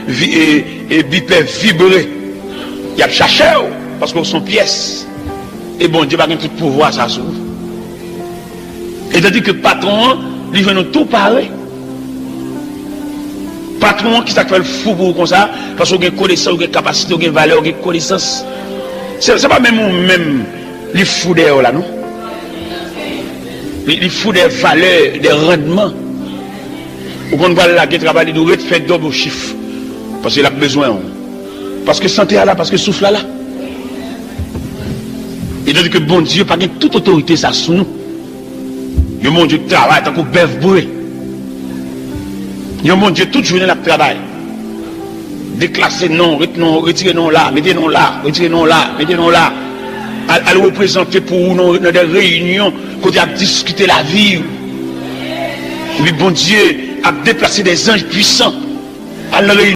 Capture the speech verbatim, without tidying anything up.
vi- e, e bipè vibre. Y ap chache w, paske w se yon pyès. E Bondye pa gen tout pouvwa sa sou ou. E tandi ke patwon an, li jwenn ou tou pare. Patwon an, kisa k fè l fou pou ou konsa? Paske w gen konesans, w gen kapasite, w gen valè, w gen konesans. Se, se pa menm ou menm li fou dèyè w la, non. Li, li fou dèyè valè, dèyè randman. Ou konn pral lage travay, li di w ret fè dòb ou chif. Paske l ap bezwen w. Paske sante a la, paske souf la la. E tandi ke Bondye pa gen tout otorite sa sou nou. Yon Bondye k travay tankou bèf boure. Yon Bondye tout jounen l ap travay. Deklase non, ret non, retire non la, mete non la, retire non la, mete non la. Al, al reprezante pou ou nan, nan de reyinyon kote y ap diskite lavi w. Epi Bondye ap deplase de zanj pwisan. Al nan reyinyon.